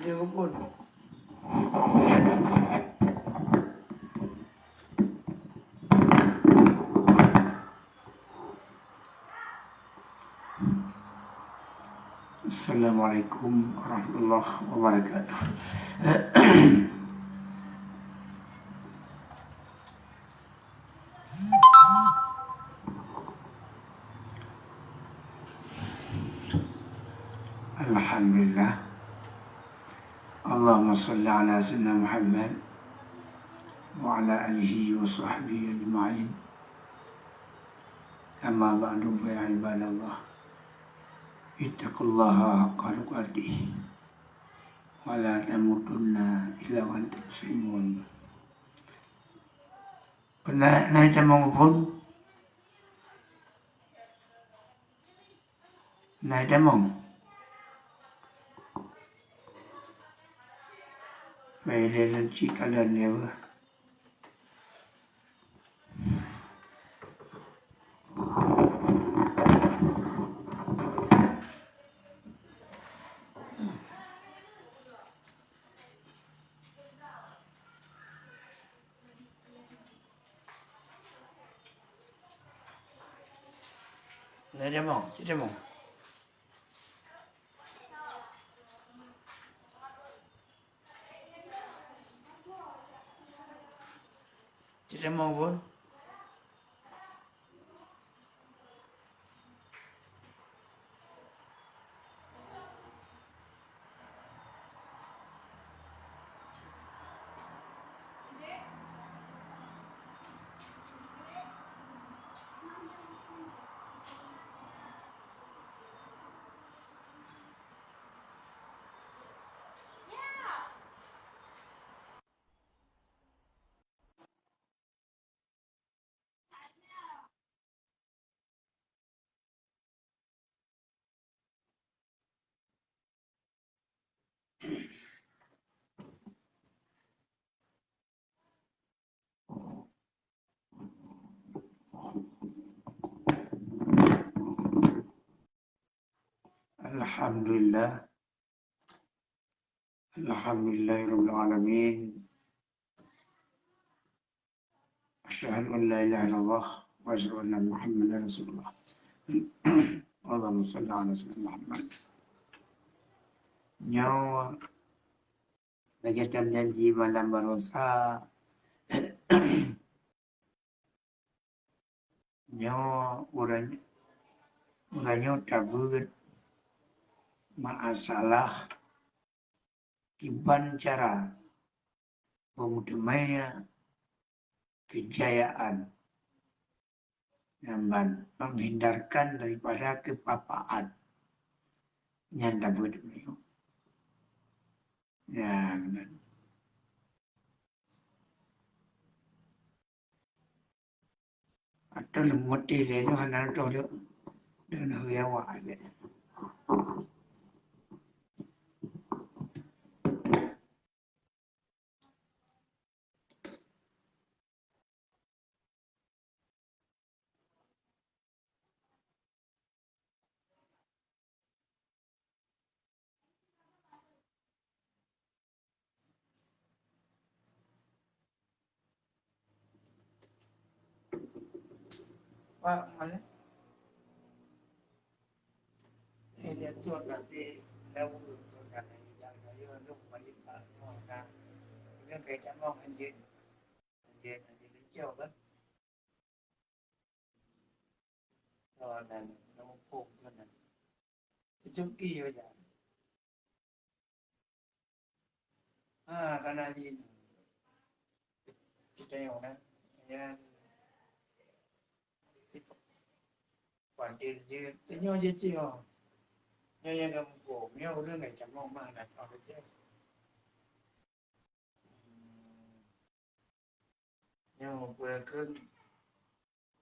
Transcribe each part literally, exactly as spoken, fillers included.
Dia pun. Assalamualaikum warahmatullahi wabarakatuh. Alhamdulillah. Allahumma shalli ala sayyidina Muhammad wa ala alihi wa sahbihi ajma'in. Amma ba'du, fa ya ibadallah, ittaqullaha haqqa tuqatih wa la tamutunna illa wa antum muslimun. Pernah naik tamong pun? Naik tamong? Baik, dia nanti kalian dia apa? Nah, dia mau, dia mau. Cit Emong pun. Alhamdulillah. Alhamdulillahirabbil alamin. Asyhadu an la ilaha illallah wa asyhadu anna Muhammadar Rasulullah. Allahumma shalli ala sayyidina Muhammad. Nyoe lagèe tanyoe janji malam baroesa. Nyoe uroe, uroe nyoe tabeuet masalah kiban cara peumeuteumé keujayaan nyan ban menghindarkan daripada keupapaan. Nyan tabeuet meunyoe. Nyan. Atau leumoh teh lé nyoe hana toh lé. Dan hui awak lé. Pak, mana? Eh, dia cot nanti, dia urut cot nanti, jangan saya, lu balik Pak, mau dah. Dia kayak cakap, anjing. Anjing, anjing lucu, kan? Oh, dan, nama pok, kan? Cuki, ya, ya. Ha, kana jih. Kita yang mana? Ya. Pandir je, tanyoe je cit, oh. Nyoe nyang ka muphom, nyoe ureueng nyang ka mong mah na tong rejek. Nyoe peue kheun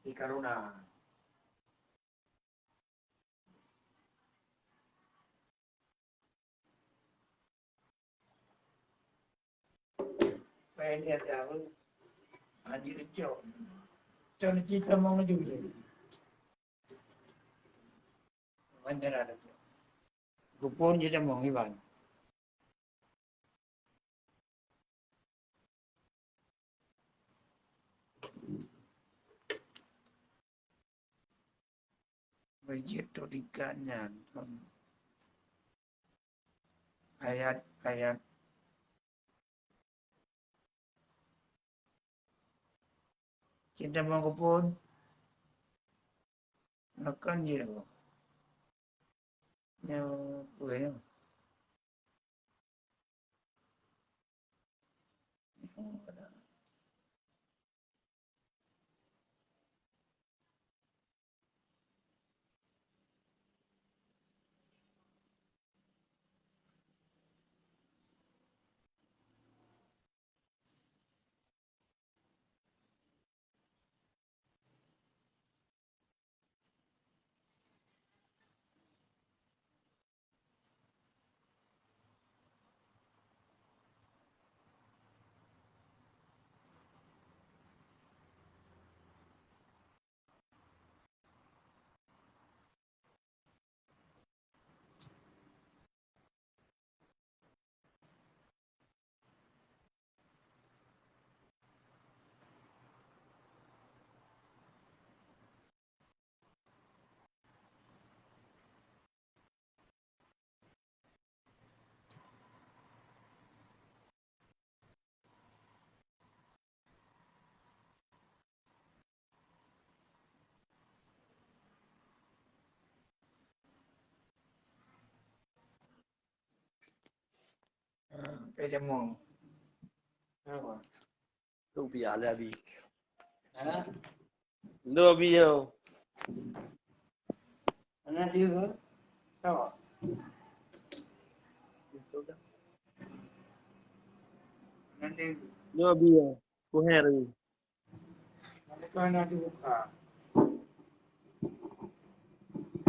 di Karuna. Payah lihat ya, Haji Ucok. Cok cerita mau maju je. Macam mana tu? Kupon je dah mau iban. Jeuet tulikan nyan. Ayat-ayat. Cinta mengkupon. Akan je. Nyoe peue nyoe? Ah, pakai jamu. Apa? Rupiah lé abi. Ha? Dua abi yo. Mana dia ke? Tahu? Mana dia? Dua abi yo. Kuher ni. Mana kau nak dibuka?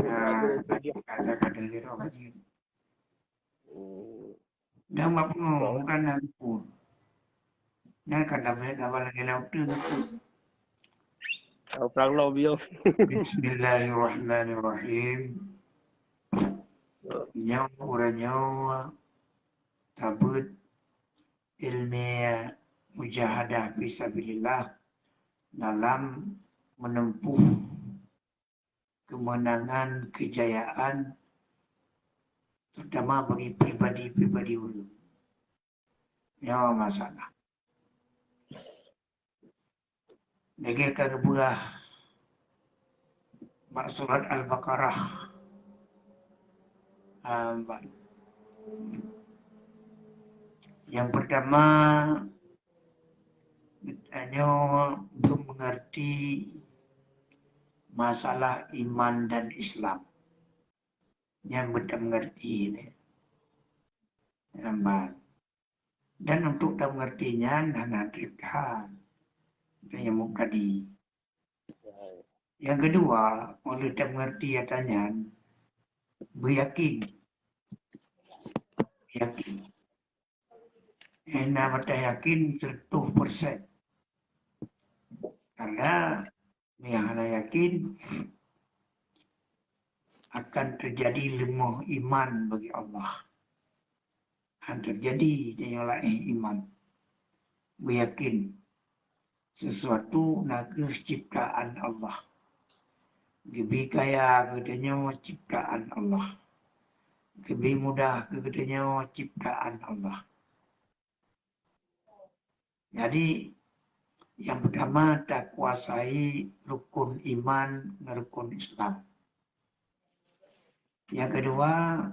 Ah, ada kadang dia tahu. Hmm. Dah mak pengawa, bukan nak luput. Dah kan dah banyak kawan lagi laut tu luput. Kau perang lo biar. Bismillahirrahmanirrahim. Nyoe ureueng nyoe tabeuet ilmiah mujahadah fisabilillah dalam menempuh kemenangan, kejayaan, terutama bagi pribadi-pribadi ureueng. Nyoe masalah. Lagèe ka geupeugah bak surat Al-Baqarah, ah, bak, nyang pertama, tanyoe untuk mengerti masalah iman dan Islam. Nyan beutôi mengerti nyan. Nyan ban. Dan untuk tameungerti nyan hana trép that. Nyang mubtadi. Nyang keudua, meunurot tameungerti ata nyan, beuyakin. Yakin. Hana mata yakin seratus persen. Karena nyang hana yakin akan terjadi leumoh iman bagi Allah. Akan terjadi tanyoe laén iman. Beuyakin sesuatu na kheueh ciptaan Allah. Geubri kaya keu geutanyoe ciptaan Allah. Geubri mudah keu geutanyoe ciptaan Allah. Jadi, nyang pertama, takuasai rukun iman ngon rukun Islam. Nyang keudua,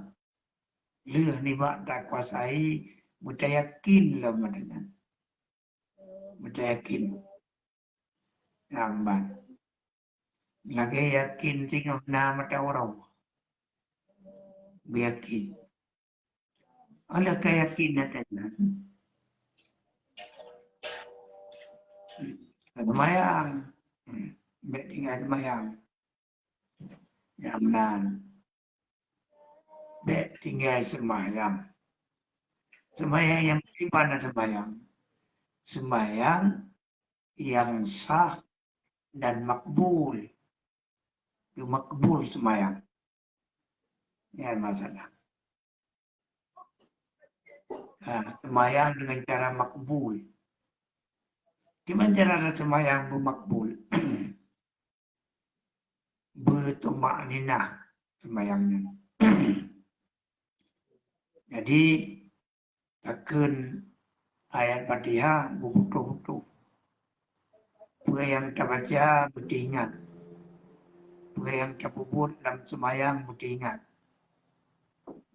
lheueh nibak takuasai, beutayakin lom meunan. Beutayakin. Nyan ban. Lagèe yakin singoh na mata uroe. Beuyakin. Alah ka yakin ata nyan. Seumayang. Hmm. Bèk tinggai seumayang. Nyan meunan. Bèk tinggai seumayang. Seumayang nyang meunan seumayang. Seumayang nyang sah dan makbul. Geumakbul seumayang. Nyan masalah. Ha, seumayang dengan cara makbul. Kiban cara seumayang beumakbul? beutumakninah seumayang nyan. Jadi, takheun ayat Fatihah beuputôh-putôh. Peue nyang tabaca beuteuingat. Peue nyang tapeubuet lam seumayang beuteuingat.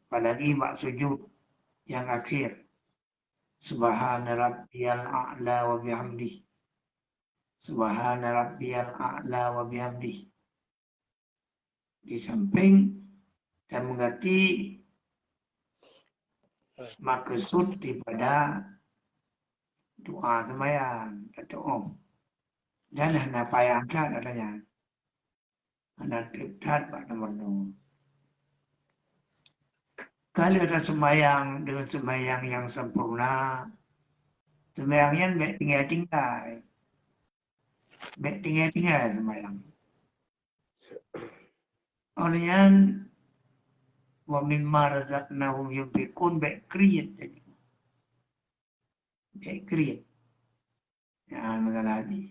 Apalagi bak sujud nyang akhé. Subhana rabbiyal a'la wa bihamdih. Subhana rabbiyal a'la wa bihamdih. Di samping tameugati maksud daripada doa seumayang, tatu'oh. Dan hana payah that adanya. Hana treb that bak nomor nyoe. Ka lheueh taseumayang deungon seumayang nyang sempurna, seumayang nyan bék tinggai-tinggai. Bék tinggai-tinggai seumayang. Óh lheueh nyan, "Wa mimma razaqnahum yunfiqun", bék kriet. Bék kriet. Nyan meusalah jih.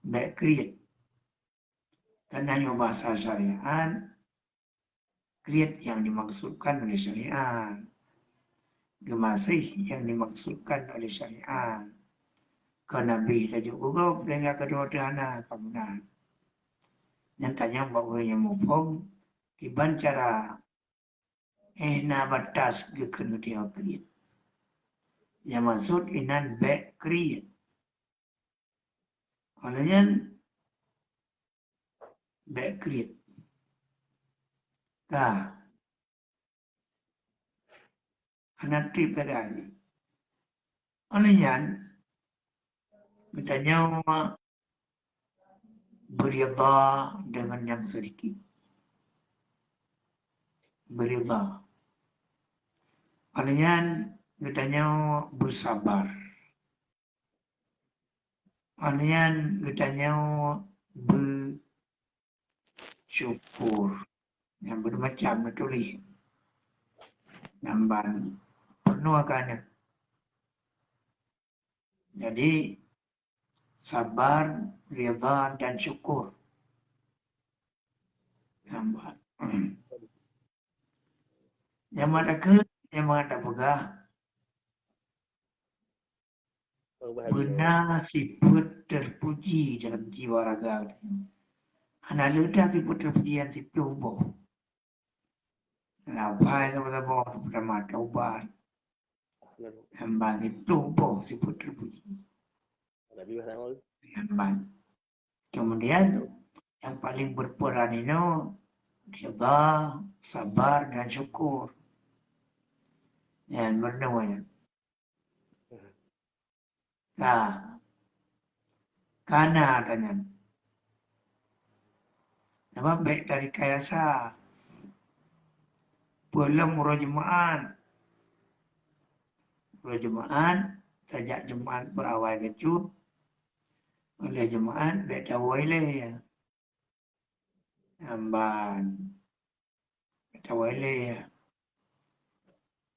Bék kriet. Karena nyoe bahasa syariat, kriet nyang dimaksudkan oleh syariat. Geumaséh nyang dimaksudkan oleh syariat. Keu Nabi tajok geugob, sehingga keudroe teuh hana kamoe na. Nyan tanyong bak ureuëng nyang muphom, kiban cara, eh, na batas geukheun geutanyoe kriet. Nyang maksud inan bék kriet. Óh lheueh nyan, bék kriet. Ka. Hana treb sagai. Óh lheueh nyan, geutanyoe beuridha deungon nyang seudikit. Beuridha. Óh lheueh nyan, geutanyoe beusabar. Óh lheueh nyan geutanyoe beusyukur. Nyang beureumacam neutuléh. Nyan ban peurunoe keu aneuk. Jadi, sabar, ridha, dan syukur. Nyan ban. Nyang meutakheun, nyang meukat tapeugah, beuna sifeuet teupuji dalam jiwa raga geutanyoe. Hana leuta sifeuet teupuji nyan siplôh boh. Hana bahai saboh-saboh, peurtama taubat. Nyan ban siplôh boh sifeuet teupuji. Nyan ban. Kemudian, nyang paleng berperan inoe, ridha, sabar, dan syukur. Nyan meurunoe nyan. Nah, kana tanyan. Sabab bék tarekayasa. Peulom uroe Jumaat. Uroe Jumaat, tajak Jumaat beurawai bacut. Óh lheueh Jumaat, bék tawoe lé. Nyan ban. Bék tawoe lé.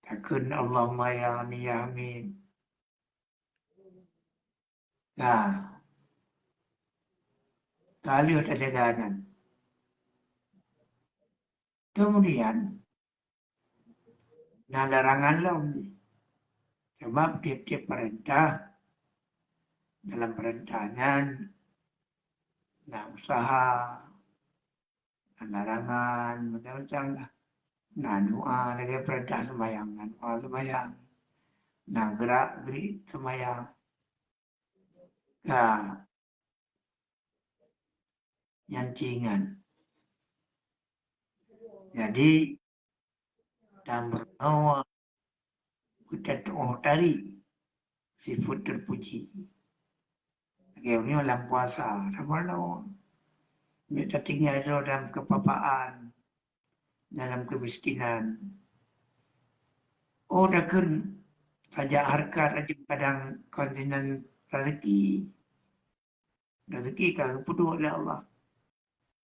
Takheun Allahumma ya Ghani ya Hamid. Nah, ka lheueh tajaga nyan. Kemudian, na larangan lom. Sabab tieb-tieb peurintah, dalam peurintah nyan na usaha, na larangan, macam-macam lah. Na doa lagée peurintah seumayang, na doa seumayang. Na gerak-gerik seumayang. Ka nyan ci nyan. Jadi, tameurunoe beutatuoh tari sifeuet teupuji. Lagée uroe nyoe lam puasa, tameurunoe. Bék tatinggai droe dalam keupapaan, dalam keumiskinan. Oh, takheun tajak hareukat laju kadang kontinan rezeki. Rezeki ka geupeuduek lé Allah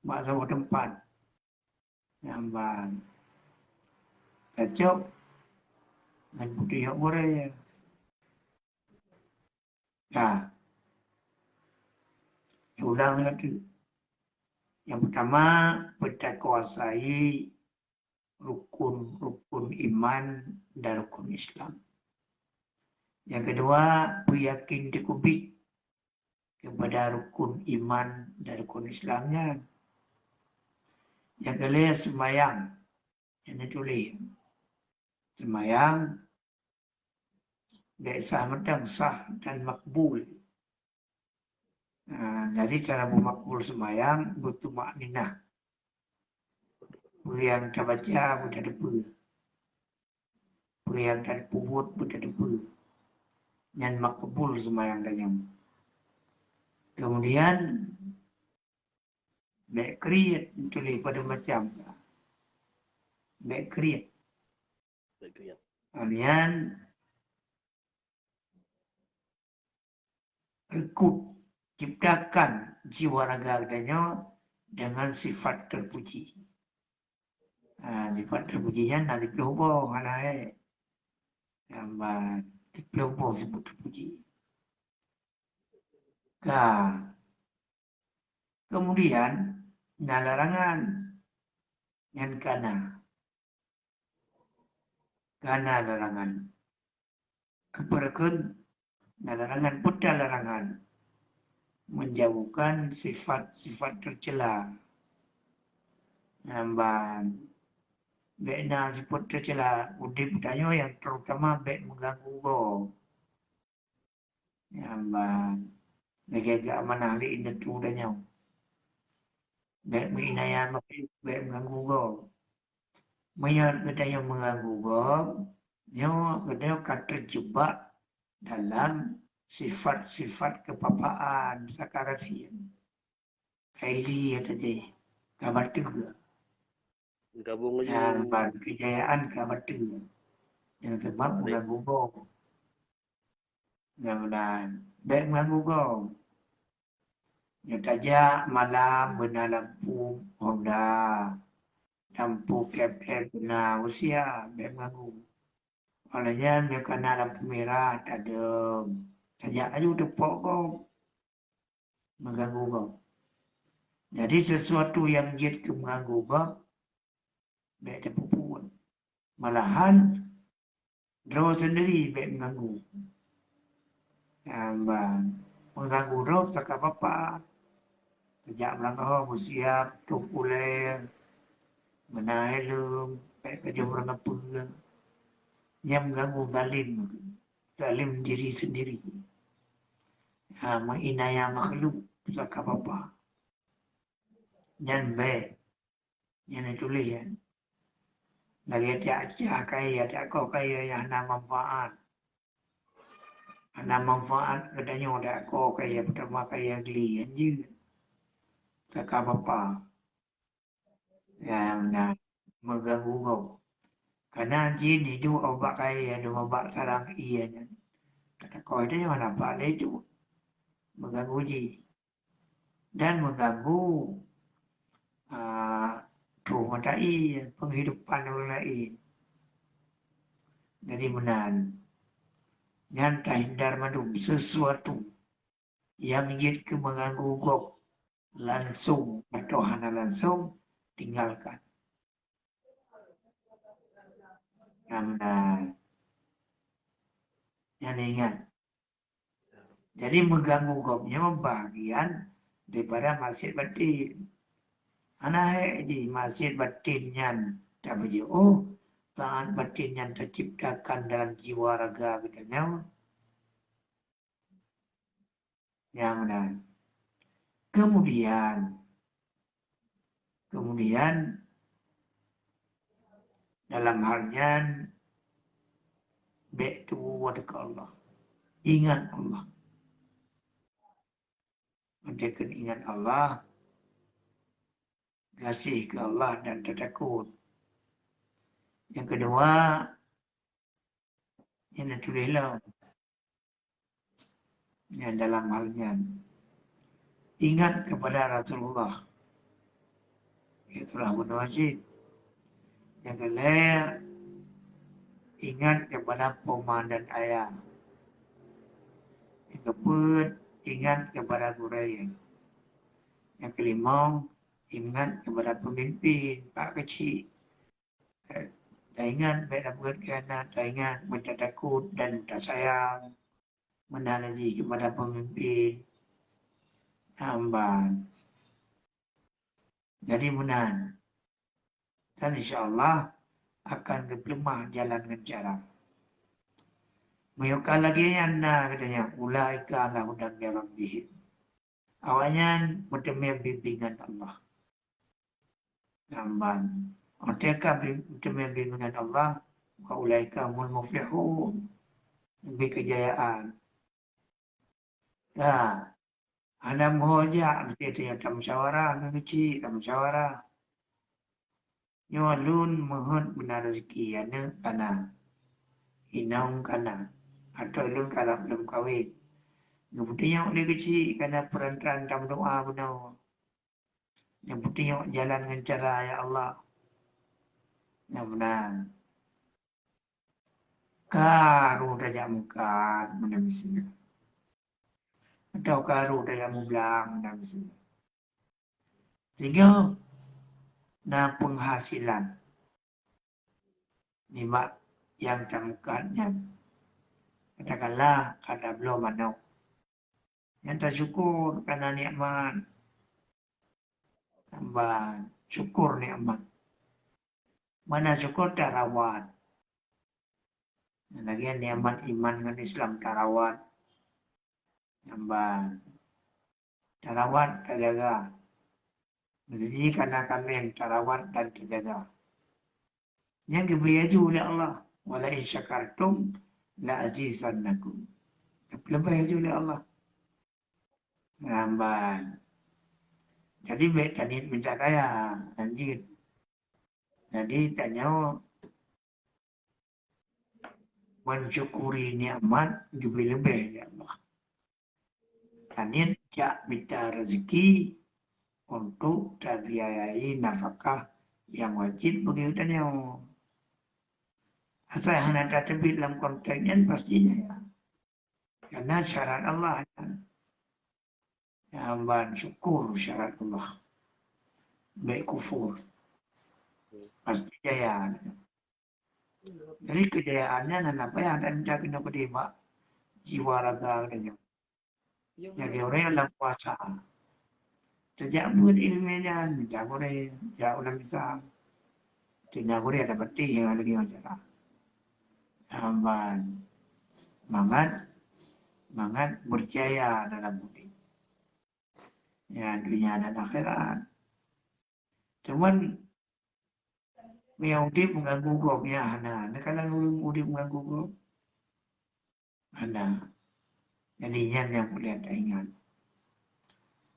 bak saboh teumpat. Nyan ban. Tacok ngon putih nyok gurée. Nah. Ulang lagi. Yang pertama, peuta kuasai rukun-rukun iman dan rukun Islam. Yang kedua, peuyakin teukeubit kepada rukun iman dan rukun Islam nyan. Yang kelhèe, seumayang. Nyang teutuléh, seumayang bèk sah mantong, sah dan makbul. Nah, jadi cara beumakbul seumayang, beutumakninah. Peue nyang tabaca beuteupeue. Peue nyang tapeubuet beuteupeue. Nyan makbul seumayang tanyoe. Kemudian, bèk kriet, tuléh pada macam. Bèk kriet. Bèk kriet. Kemudian, rekrut, ciptakan jiwa raga geutanyoe dengan sifat terpuji. Ha, sifat terpuji nyan na siplôh boh, hana hai. Nyang ba siplôh boh sifat terpuji. Ka. Kemudian, na larangan. Nyan ka na. Ka na larangan. Keupeue kheun na larangan? Peue larangan? Menjauhkan sifat-sifat tercela. Nyang ban, bèk na sifat tercela. Udép tanyoe nyang terutama bèk meuganggu gob. Nyang ban, lagèe geuamanah lé indatu tanyoe. Bèk meuinaya makhluk, bèk meuganggu gob. Meunyoe geutanyoe meuganggu gob, nyoe geutanyoe ka teujeubak dalam sifat-sifat keupapaan, sakarat. Kaili ata jih ka bateue. Gabong laju. Nyang ban keujayaan ka bateue. Nyang sabab meuganggu gob. Mudah-mudahan bèk meuganggu gob. Nyoe tajak malam beuna lampu Honda, lampu kép-kép beuna usia, bèk meuganggu. Óh lheueh nyan nyoe ka na lampu merah, tadong. Tajak laju teupok gob. Meuganggu gob. Jadi, sesuatu nyang jeuet keu meuganggu gob, bèk tapeubuet. Malahan, droe sendiri bèk meuganggu. Nyang ban, meuganggu droe saka papa. Tajak meulangkah, meusiap, tôp ulèe, beuna helm, bèk tajôh ureueng apeue. Nyan meuganggu zalim. Zalim diri sendiri. Ha, meuinaya makhluk saka papa. Nyan bèk. Nyan tuléh nyan. Lagèe tajak cah kayèe, tajak koh kayèe nyang hana manfaat. Hana manfaat geutanyoe tajak koh kayèe, peutama kayèe gli, nyan jeuet. Saka papa. Nyang na meuganggu gob. Kana jih neujok ubak kayèe, neujok ubak sarang ié nyan. Ka takoh tanyoe hana pat lé jih. Meuganggu jih. Dan meuganggu, a, troh mata ié, penghidupan ureueng laén. Jadi meunan, nyan tahindar mandum sesuatu nyang jeuet keu meuganggu gob langsong atawa hana langsong, tinggalkan. Nyang na, nyan ingat. Jadi, meuganggu gob nyoe bahagian daripada maksiat batin. Hana hék jih maksiat batin nyan tapeujeuet, oh, taát batin nyan taciptakan dalam jiwa raga geutanyoe. Nyang meunan. Kemudian, kemudian dalam hal nyan, bèk tuwoe keu Allah. Ingat Allah. Meuteukon ingat Allah, gaséh keu Allah dan tatakot. Nyang keudua, nyang na tuléh lom. Nyang dalam hal nyan, ingat kepada Rasulullah. Itulah bunoe cit. Nyang keulhèe, ingat kepada poma dan ayah. Nyang keupeuet, ingat kepada gurèe. Nyang keulimong, Ingat kepada pemimpin, pak keuchik. Taingat bèk tapeugèt khianat, taingat meuta takot dan meuta sayang. Meunan lagèe kepada pemimpin. Amban. Jadi meunan. Dan insya Allah akan geupeuleumah jalan ngon cara. Meunyoe ka lagèe nyan na geutanyoe, ulaika ala hudan min rabbihim. Awaknyan meuteumé bimbingan Allah. Amban. Watèe ka bi-, meuteumé bimbingan Allah, wa ulaika humul muflihun. Leubèh keujayaan. Ka. Hana meuho jak, meusti tanyoe tamusyawarah ngon keuchik, tamusyawarah. Nyoe lôn meuheuet meunan rezeki, aneuk kana, inong kana, atau lôn karab lom kawén. Geupeutunyok lé keuchik kana peurantara tameudoa bunoe. Nyang peutunyok jalan ngon cara, ya Allah. Nyang meunan. Karu tajak meukat meunan miseue. Atau karu tajak meublang meunan miseue. Sehingga na penghasilan nibak nyang tameukat nyan. Katakanlah ka tabloe manok. Nyan tasyukur kana nikmat. Amban, syukur nikmat. Mana syukur tarawat. Lagèe nikmat iman ngon Islam tarawat. Amban. Tarawat tajaga. Meuseujid kana kaméng tarawat dan tajaga. Nyan geubri laju lé Allah, "Wa la in syakartum la azidannakum." Geupeuleubèh laju lé Allah. Amban. Jadi bèk taniet mita kaya, lanjut. Jadi tanyoe mensyukuri nikmat geubri leubèh lé Allah. Taniet jak mita rezeki untuk tabiayai nafakah nyang wajéb bagi geutanyoe. Asai hana tateubiet lam konteks nyan, pasti jaya. Karena syarat Allah nyan. Amban syukur syarat Allah. Bèk kufur. Pasti jaya. Jadi keujayaan nyan hana payah dan mita keunoe keudéh bak jiwa raga geutanyoe. Jadi ureueng lam puasa, tajak beuet ileumèe nyan, jak gurèe, jak u lam misa. Teungoh gurèe ada peuteh nyang lagèe ngon cara. Amban mangat, mangat berjaya dalam udép. Ya, dunia dan akhirat. Cuman, meunyoe udép meuganggu gob, ya hana. Neukalon ureueng udép meuganggu gob. Hana. Jadi, nyan nyang peureulèe taingat.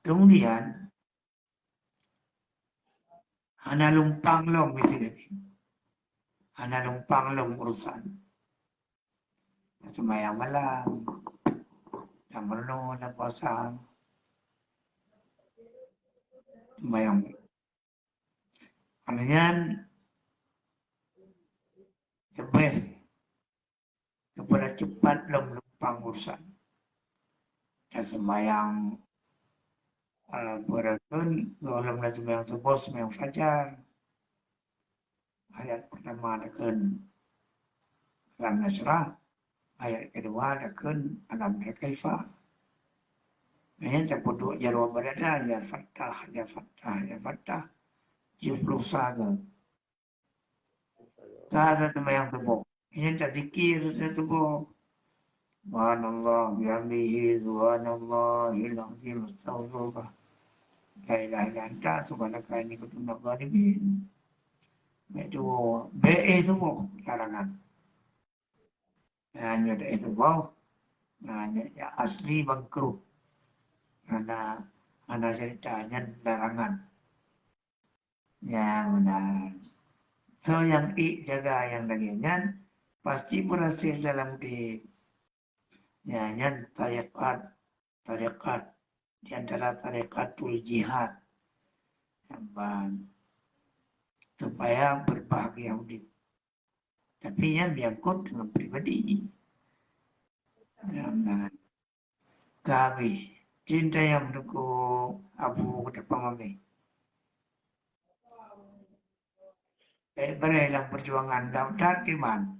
Kemudian, hana lumpang lom miseue. Hana lumpang lom urusan. Seumayang malam, dan meurunoe, dan puasa. Seumayang. Karena nyan leubèh daripada cepat lom lumpang urusan. Dan seumayang, eh, beureuteun, lom na seumayang suboh, seumayang fajar. Ayat pertama takheun Alam Nasyrah, ayat kedua takheun Alam Tara Kaifa. Nyan tapeuduek jaroe bak dada, ya Fattah, ya Fattah, ya Fattah. Tujuh puluh sa ke. Ka ada seumayang suboh. Nyan tazikir seumayang suboh. Subhanallah bihamdihi, subhanallahil azim, astaghfirullah. La ilaha illa anta, subhanaka inni kuntu minadh dhalimin. Bèk tuwoe, bèk éh suboh larangan. Nah, nyoe éh suboh. Nah, nyoe asli bangkrut. Hana, hana cerita nyan larangan. Nyang meunan. Soe nyang ék jaga nyang lagèe nyan, pasti berhasil dalam udép. Nyan, nyan tarekat, tarekat di antara tarekatul jihad. Amban. Supaya berbahagia udép. Tapi nyan menyangkut dengan pribadi. Amban. Ka habéh. Cinta nyang meuteukô Abu Geuda Pamamé. Baik, beureh lam peujuangan, gau that iman.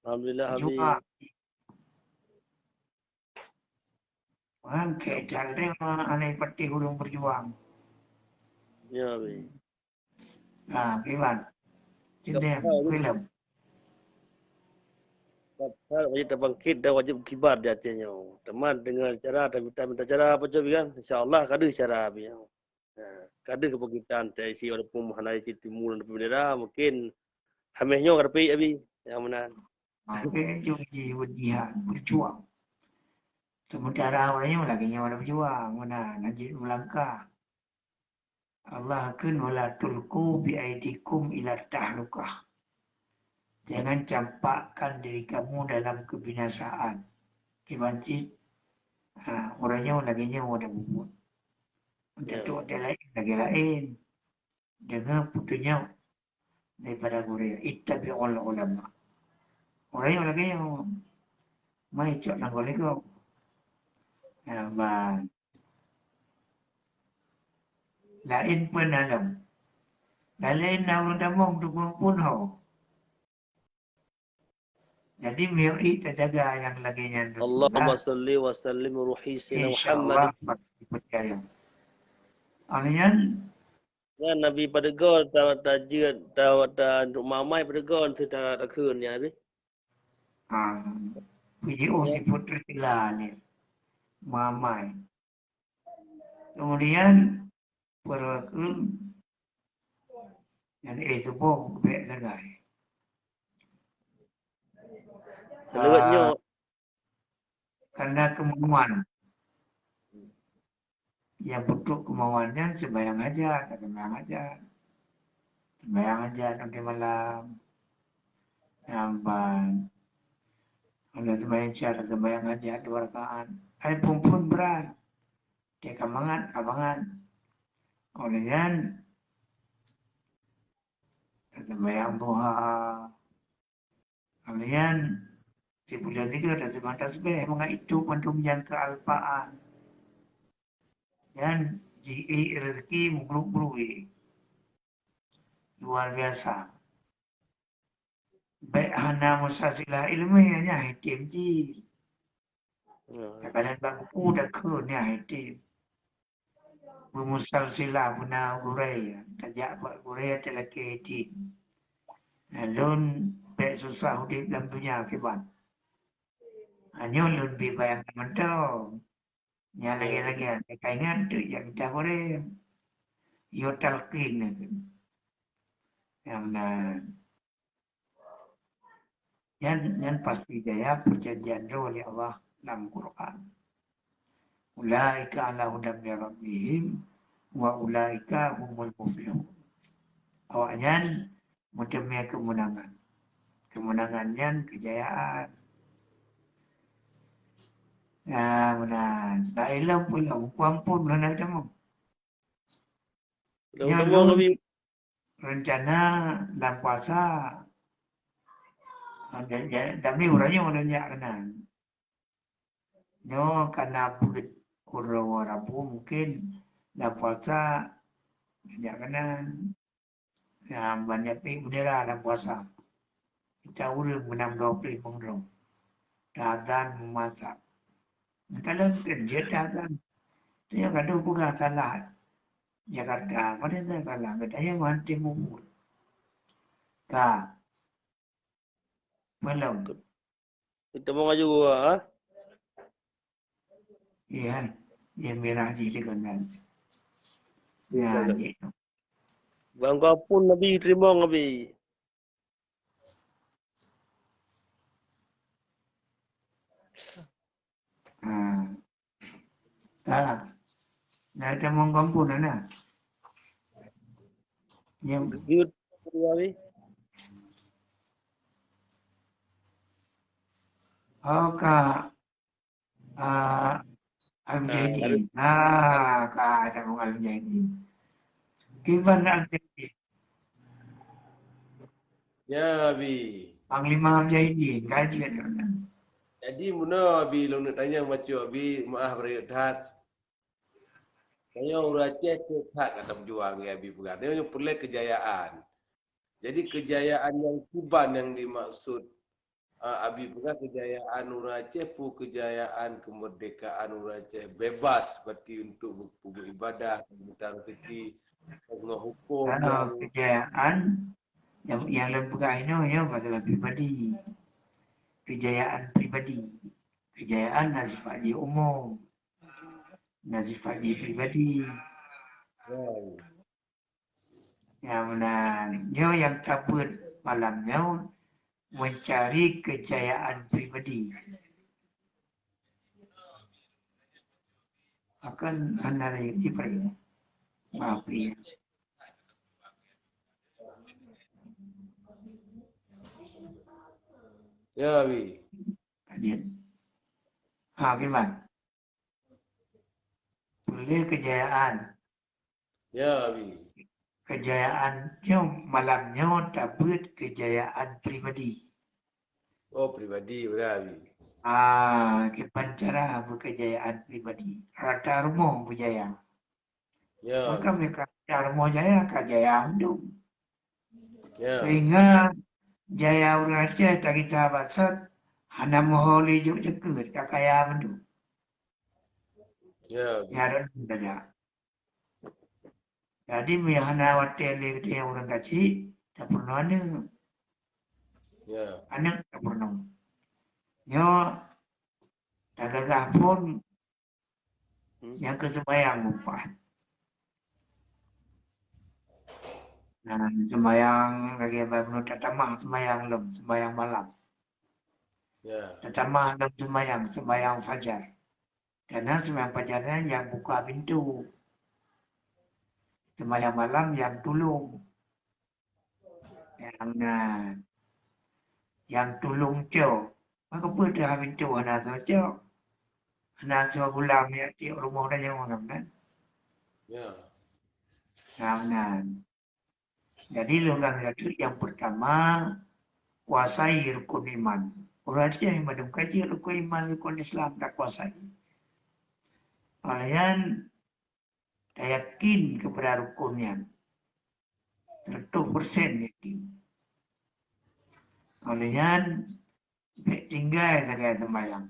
Alhamdulillah, Abi. Juang. Orang kecil deh, orang aneh pati ureueng berjuang. Ya, Abi. Nah, iman. Cendem, Gap-, film. Gap-, wajib terbangkit dan wajib kibar di Aceh nyoe. Teuma dengan cara, tapi tak minta cara apa coba kan? Insya Allah ka deuh cara, Abi. Ha, ka deuh kebangkitan T S I walaupun hana isi timu dan bendera, mungkin hameh nyoe ka dapet, Abi. Nyang meunan. Oke, jom ji berjihad, berjuang. Sementara orang nyoe lagèe nyoe berjuang, meunan, lanjut melangkah. Allah kheun, "Wala tulqu bi aidikum ila tahlukah." Jangan campakkan diri kamu dalam kebinasaan. Kiban cit, ha, orang nyoe lagèe nyoe ada bubuet. Ya. Untuk ada lain, lagèe lain. Deungon peutunyok daripada gurèe, ittabi'ul ulama. Ureueng nyang lagèe nyoe, mai cok lam goléh gob. Nah, ban. Laén peue na lom. Laén na ureueng tamong tukang pun ho. Jadi, mari tajaga nyang lagèe nyan dulu. Allahumma salli wa sallim ruhi sayyidina Muhammad. Insya Allah, pasti percaya. Amin. Nyan Nabi padeugoe ta-, tajeuet, ta-, ta-, untuk mamai padeugoe teu ta-, takheun nyan Nabi. Ah, video si putri sila ni. Mamai. Kemudian, peureukeun nyan, eh, tuboh bèk sagai. Saleuet nyoe. Karena kemauan. Nyang peutrok kemauan nyan sembahyang hajat, sembahyang hajat. Sembahyang hajat nanti malam. Nyang ban. Ada sembahyang isya, sembahyang hajat dua rakaat. Hai phon-phon brat. Dia ka mangat, ka mangat. Oleh nyan, sembahyang duha. Kemudian, sibuleuen tiga ratus lima belas tasbih, mangat itu mandum nyang keu Alpaan. Dan ji-, i rezeki meubruk-bruk. Luar biasa. Bèk hana musalsilah ilmiah nyan item jih. Ya. Kadang bak buku dah keu nyan item. Beumusalsilah beuna gurèe, tajak bak gurèe talakèe item. Lôn bèk susah udép lam donya kiban. Nyoe lôn bi bayang mantong. Nyan lagèe-lagèe, ka ingat tu jak mita gurèe. Yo talqin tu. Nyang na. Nyan, nyan pasti jaya perjanjian droe lé Allah lam Quran. Ulaika ala hudan min rabbihim wa ulaika humul muflihun. Awaknyan meuteumé keumeunangan. Keumeunangan nyan keujayaan. Nah, meunan. Nah, ilom pun, ilom. Kuampun meunan tamong. Nyoe lôn rencana lam puasa, ah, dan, dan, dan ni uroe nyoe lôn jak keunan. Nyoe ka na beuet uroe Rabu mungkin lam puasa lôn jak keunan. Nyang banyak pih bendera lam puasa. Kita ureueng meunang dua puluh limong droe. Tadan memasak. Meukalon keu jeuet tadan. Tanyoe gadoh peugah salah. Jakarta, pada salah. Gata nyang meuhanté mubuet. Ka. Belum. Kita mau ngaju, ha? Iya, yang merah di dekat. Ya, ya. Bang Kapun Nabi terima Nabi. Ha. Salah. Dah ada mengkampun, nah. Yang kedua ni. Oh, Kak. Ah, Al-Mujahidin. Ah, ka ada orang Al-Mujahidin. Kiban Al-Mujahidin. Ya, Abi. Panglima Al-Mujahidin, gaji ada orang. Jadi, muna Abi, lôn nak tanya bacut Abi, maaf, beurayek that. Tanyoe ureuëng Aceh keu that ka tameujuang, ya, Abi peugah. Nyoe peureulée keujayaan. Jadi keujayaan nyang kiban nyang dimaksud, ah, Abi peugah keujayaan ureuëng Aceh peue keujayaan keumeurdekaan ureuëng Aceh bebas seperti untuk beu-, beu-, beribadah, meunta rezeki, ngon huköm. Kalau nyang keujayaan, nyang, nyang lôn peugah inoe nyoe masalah pribadi. Keujayaan pribadi. Keujayaan na sifat jih umum. Na sifat jih pribadi. Ya, ya. Nyang meunan, nyoe nyang tabeuet malam nyoe mencari keujayaan pribadi. Akan hana lagi cipri. Maaf, ya. Ya, Abi. Hadir. Ha, gimana? Peureulée keujayaan. Ya, Abi. Keujayaan nyoe, malam nyoe tabeuet keujayaan pribadi. Oh, pribadi, udah, Abi. Ah, kiban cara beukeujayaan pribadi. Rata rumoh beujaya. Ya. Maka mereka rata rumoh jaya, ka jaya mandum. Ya. Sehingga jaya ureuëng Aceh tagita basat hana meuhôi jok jeukeut, ka kaya mandum. Ya. Nyan saja. Jadi, meunyoe hana watée lé geutanyoe ureuëng kacik, tapeurunoe aneuëk. Ya. Aneuëk tapeurunoe. Nyoe tagagah phon, hmm, nyang keu seumayang meupat. Nah, seumayang lagée bak bunoe tatamah seumayang lom, seumayang malam. Ya. Tatamah lom seumayang, seumayang fajar. Karena seumayang fajar nyan nyang buka pintoe. Seumayang malam nyang tulông. Nyang na, nyang tulông cok. Maka peue teuh pintoe hana soe cok? Hana soe gulam jak tiek rumoh tanyoe ngon kan? Ya. Nyang na. Jadi, lôn lagée teuk nyang peurtama, kuasai rukun iman. Ureuëng Aceh mandum ka jeuet rukun iman, rukun Islam takuasai. Óh lheueh nyan, tayakin keupada rukun nyan. Seratus persen yakin. Óh lheueh nyan, bék tinggai sagai seumayang.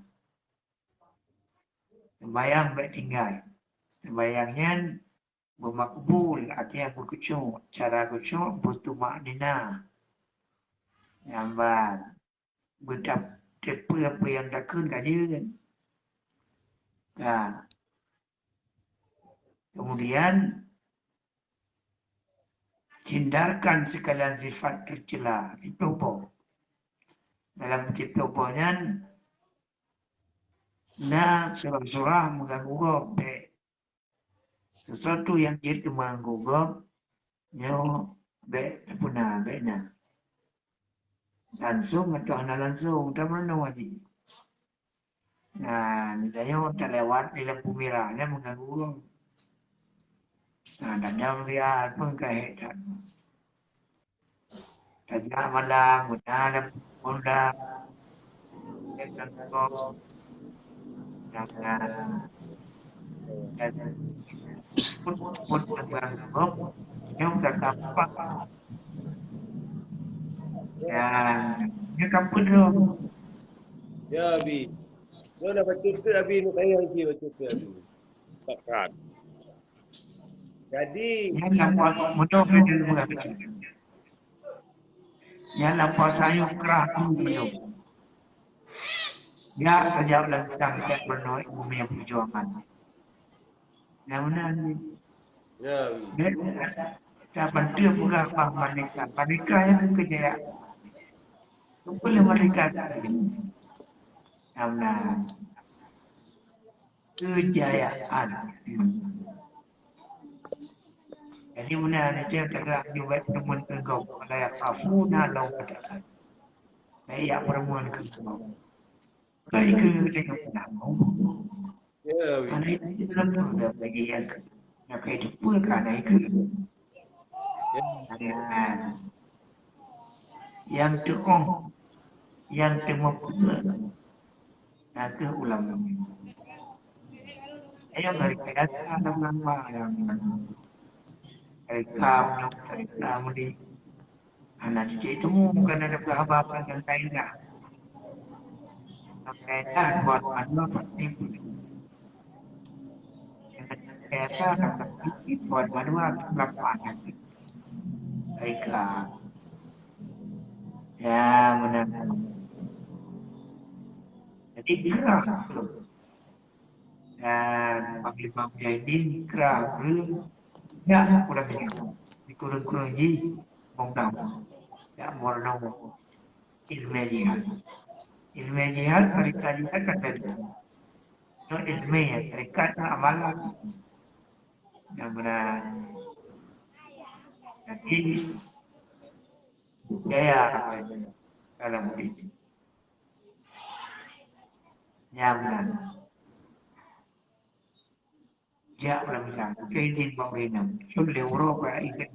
Seumayang bék tinggai. Seumayang nyan beumakbul, artinya beukhusyuk, cara khusyuk beutumakninah. Nyang ban beutap-, teupeu apa nyang takheun ka jeuet. Ka. Kemudian, hindarkan sekalian sifat tercela, siploh boh. Dalam siploh boh nyan, na surah-surah meuganggu gob, bék. Sesuatu nyang jeuet keu meuganggu gob, nyoe bék tapeuna, bék na. Langsong atawa hana langsong, tameurunoe jih. Nah, misalnya talewat di lampu merah, nyan meuganggu gob. Nah, dan nyan meulihat pun ka hék that. Tajak malam, guna lampu Honda. Jangan. Pun, pun, pun, nyang ka tampak. Ya, nyang ka peudong. Ya, Abi. Nyoe na bacut keu Abi, nu kayang cit bacut keu Abi. Pakat. Jadi, nyan lam puasa, meudoh nyan lam puasa. Nyan lam puasa nyoe krah tu nyoe. Ya, saja lam sidang siat peurunoe ilmu perjuangan. Nyang meunan ni. Ya. Dek, saban teuk peugah bak malaikat. Malaikat nyang keujayaan. Keupeue lé malaikat? Nyang meunan. Keujayaan. Jadi, meunan, itu yang kata Nabi buat penemuan keu gob. La yakhafuna laumata laim. Baik, ya, penemuan keu gob. Baik, keu, keu, keu, Ya, Abi. Karena itu dalam surga bagi yang, yang kehidupan kerana itu. Ya. Nah, yang tu'oh, yang teumeupeue, na kheueh ulama. Ayam dari kaya lam lama yang dari kam dari kam di anak cucu itu bukan ada berapa apa yang lain dah. Kaya buat manusia pasti punya. Kaya buat manusia lapan. Baiklah. Ya, benar. Jadi gerah tu. Dan Panglima Mujahidin kra beureun jak u Lampung. Dikureueng-kureueng jih bongkam jak meurunoe ilmu jihad. Ilmu jihad, tarekat jihad kan beda. Nyoe ilmu, tarekat nyoe amalan. Nyang meunan. Jadi, jaya dalam hidup. Nyang meunan. Jak ulang bilang, keu izin bak ureueng inong. Sul lé uroe bak izin.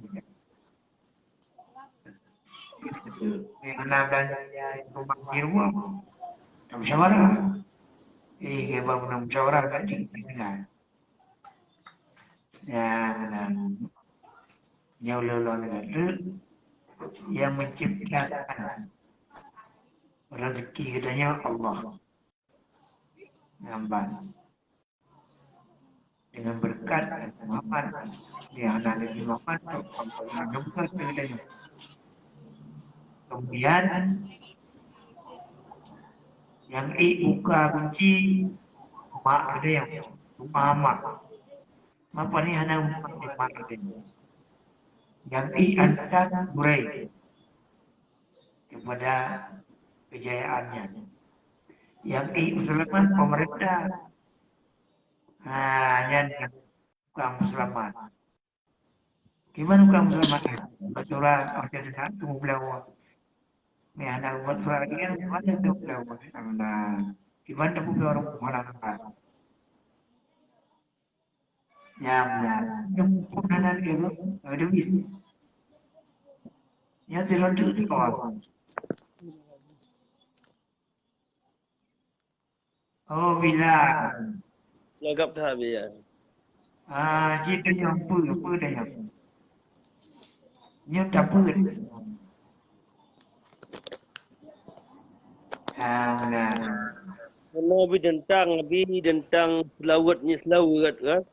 Nyang hana belanja rumah di rumah. Musyawarah. Eh, keu bak musyawarah kat di tengah. Nyang meunan. Nyang ulôn-ulôn kata, yang menciptakan rezeki geutanyoe Allah. Nyan ban. Dengan berkat Nabi Muhammad, di hana Nabi Muhammad, tu Allah nyang buka segala. Kemudian, yang ék buka kunci, mak ada yang rumah mak. Mak ni hana mak ada. Yang ék angkat gurée kepada kejayaannya. Yang ék seulamat pemerintah. Ha, nyan tukang seulamat. Kiban tukang seulamat? Buat surah, oh, jadi nak tunggu belawa. Ni anak buat surah lagi kan, mana tu belawa? Nah, kiban tu belawa orang mana? Nyam, nyam. Nyam pun anak dia tu, ada duit. Nyam dia lontok di bawah. Oh, bila. Lagap that biar. Ah, ji tanyong peue, peue tanyong? Nyoe tapeue. Ah, nah. Keunoe bi teuntang, bi teuntang seulaweuet nyoe seulaweuet kan?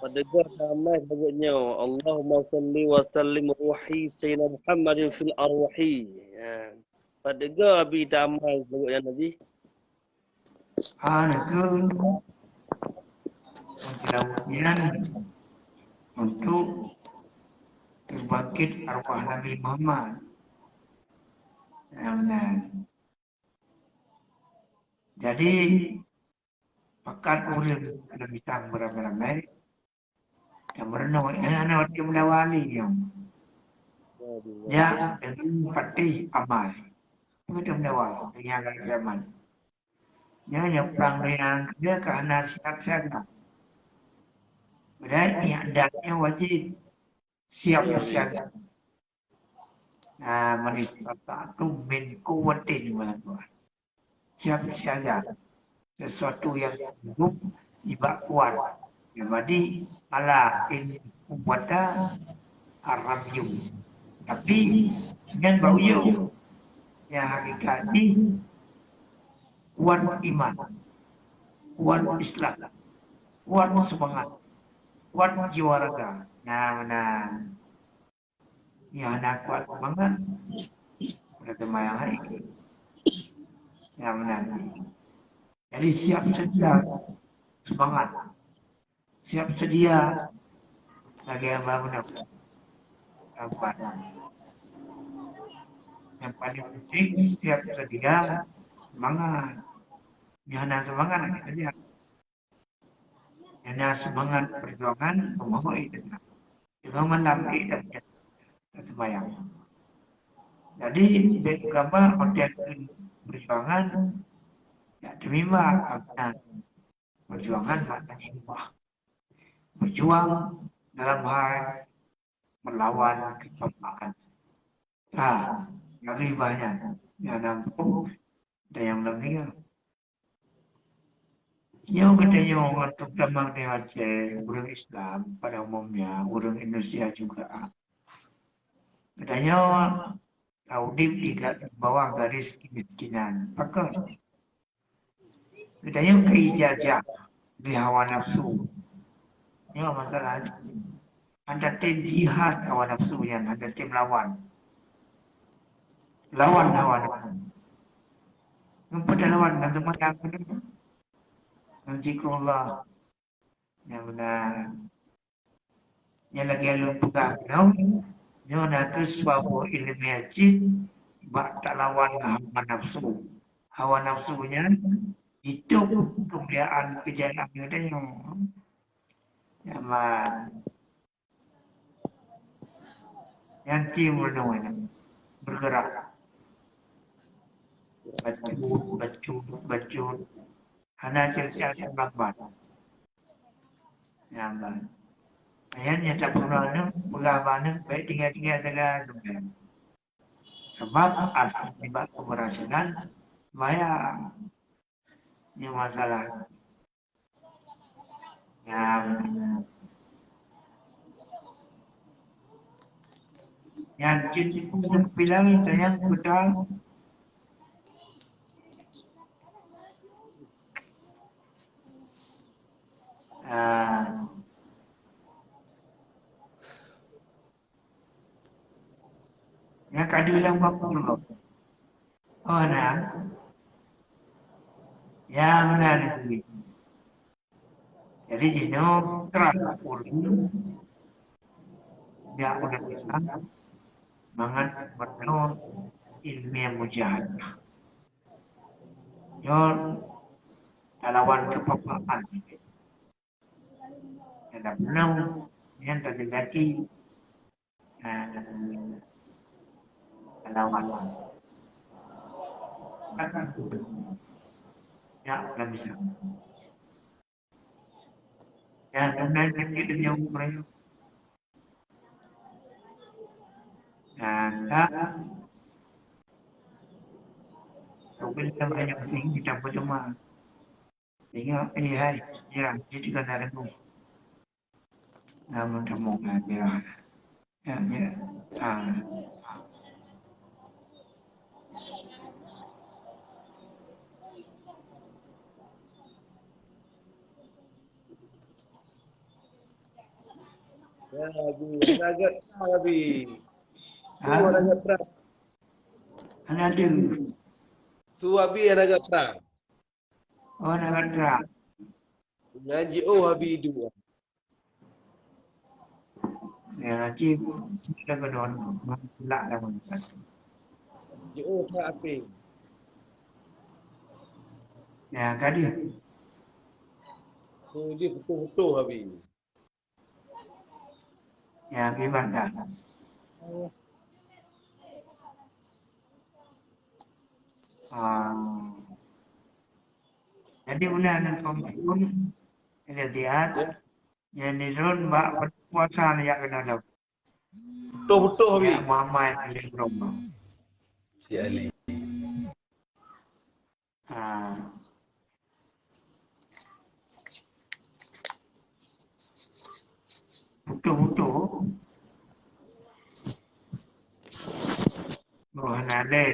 Padahai damai seulaweuet nyoe. Allahumma salli wa sallim ruhi sayyidina Muhammadin fil arwahi. Ya. Padahai bi damai seulaweuet nyan Nabi. Ah, neukeu. Untuk untuk teubangkit arwah Nabi Muhammad. Ya, benar. Jadi, pakat ureueng lam bitang beramai-ramai, dan meurunoe, eh, aneuk watèe meulawan lé nyoe. Ya, dengan patih amai. Beutôi meudawa, dengan agak zaman. Nyoe nyang prang donya keudeh ka hana siap siaga. Padahai niat dan nyoe wajib siap siaga. Nah, man istata'tum min quwwatin, siap siaga. Sesuatu yang sanggup nibak kuat. Jadi, ala in quwwata ar-ramyu. Tapi, nyan bak uyueng. Nyang hakikat jih kuat iman, kuat Islam, kuat seumangat, kuat jiwa raga. Nah, nah. Nyang hana kuat seumangat, pada teuma nyang laén. Nyang meunan. Jadi, siap seudia seumangat. Siap seudia lagèe hamba meunan. Nyang paling penting, siap seudia seumangat. Nyang hana seumangat, hana seudia. Nyang na seumangat peujuangan, peumohon ié teuka. Teungoh malam ié teuka, teuseumayang. Jadi, bèk gamba watèe peujuangan, jak teumimba, karena peujuangan maknanya ubah. Peujuang dalam hal meulawan keucombaan. Ha, nyang ribanya, nyang na muphom dan nyang na meuninggai. Nyoe geutanyoe, terutama di Aceh, ureuëng Islam pada umumnya, ureuëng Indonesia juga. Geutanyoe ka udeb di ga-, bawah garis kemiskinan. Pakon? Geutanyoe ka ijajah lé hawa nafsu. Nyoe masalah. Hana tem jihad hawa nafsu nyan, hana tem lawan. Lawan hawa nafsu. Nyoe peue talawan, ngon teuma lawan. Ngon zikrullah. Nyang meunan. Nyang lagée lôn peugah keunoe, nyoe na kheueh saboh iéleumé cit bak talawan hawa nafsu. Hawa nafsu nyan jitôb keumuliaan keujayaan geutanyoe. Nyaman. Nyan tim meunoe nyan, bergerak. Bacut, bacut, bacut. Hana cerita yang lambat. Nyaman. Nyan nyang tapeugah nyoe, peugah bak nyoe, baik tinggai-tinggai sagai. Sabab asai nibak keberhasilan, bahaya. Nyoe masalah. Nyan, nyan cit pun bilang sayang beutôi. Ah. Nyang ka diulang waktu lom. Oh, na. Ya, meunan lagée. Jadi, jinoe trang ureuëng nyang udah Islam mangat meunoe iéleumé mujahadah. Nyoe talawan keupapaan. Nyang na peunoh, nyang tajak gaki, eh, lawan. Takkan tu. Ya, dah bisa. Ya, dan lain sakit dan jauh mereka. Nah, tak. Tapi kita banyak sini kita berjemaah. Tengok, eh, hai, ya, dia juga nak dengar. Namun kamu ngajar. Ya, ya. Ah. Ya, Abi. Hana gatra, Abi. Tu hana gatra. Hana ada. Tu Abi hana gatra. Oh, hana gatra. Nyan jiôh Abi iduek. Ya, nanti kita ke dalam, lak dalam. Jiôh that api. Ya, ka deuh. Tu dia putôh-putôh Abi. Ya, gimana? Ah. Jadi, meunan ngon pun, lihat-lihat. Ya. Nyang nidon bak puasa jak keunoe lom. Putôh-putôh, Abi. Ya, Muhammad Ali Bromo. Si Ali. Ha. Putôh-putôh. Roh hana lé.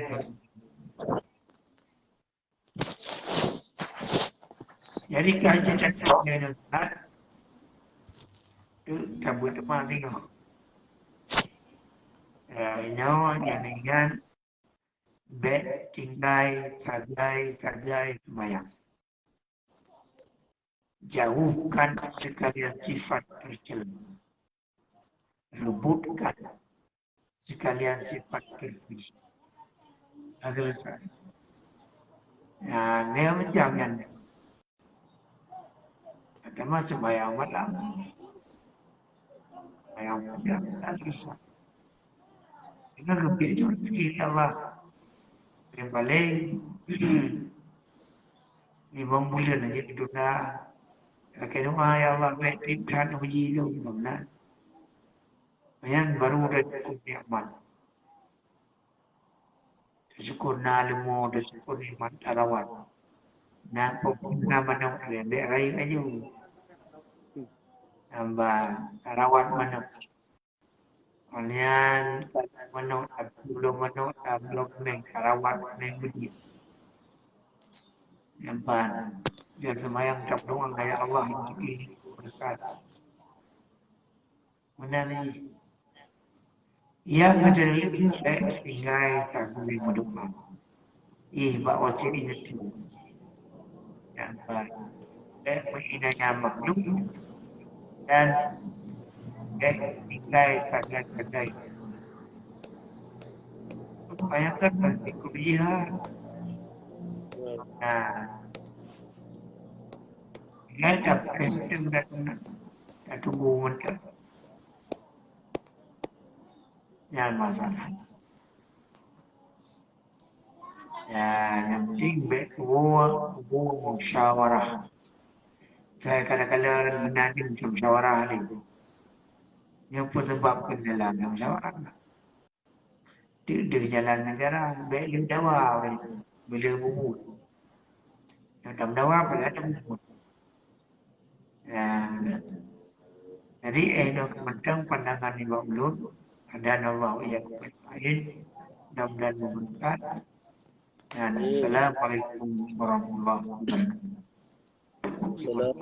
Jadi, ka jicakap dengan Ustaz, tu cabut teuma tengok. Ya, nyoe nyang ingat bèk tinggai sagai-sagai seumayang. Jauhkan sekalian sifat tercela. Rebutkan sekalian sifat terpuji. Ada letak. Ya, dia macam yang ada masa bayang malam. Bayang malam tak susah. Dengan lebih rezeki Allah. Yang paling limong bulan aja ditunda. Pakai doa, "Ya Allah, baik tim that uji tu." Mudah-mudahan. Nyan baru dah cukup nikmat. Syukur na leumo, syukur nikmat tarawat. Na peue na manok lé, bèk rayeuk laju. Nyan ban, tarawat manok. Nyan manok, tabloe manok, tabloe meng, tarawat meng beudit. Nyan ban, dan seumayang tabloe, ya Allah, ini berkat. Meunan jih. Nyang keudua lagèe bèk tinggai sagai meudoa. Ih, bak watèe ingat tu. Nyan ban, bèk meuinanya makhluk dan bèk tinggai sagai-sagai. Bayangkan bak kuliah. Nah. Nyan dah Kristen dah kena. Dah tunggu mantap. Nyan masalah. Ya, nyang penting bèk tuwoe, tuwoe musyawarah. Saya kadang-kadang meunan musyawarah ni. Nyan peue sabab keunalan musyawarah. Deuh-deuh jalan negara, bèk lé dawa, bèk lé bubuet. Nyang tam dawa, padahai tam bubuet. Nah, jadi, eh, nyoe keumantong pandangan nibak ulôn, dan Allah ya lain, mudah-mudahan bermanfaat. Dan assalamualaikum warahmatullahi wabarakatuh. Salam.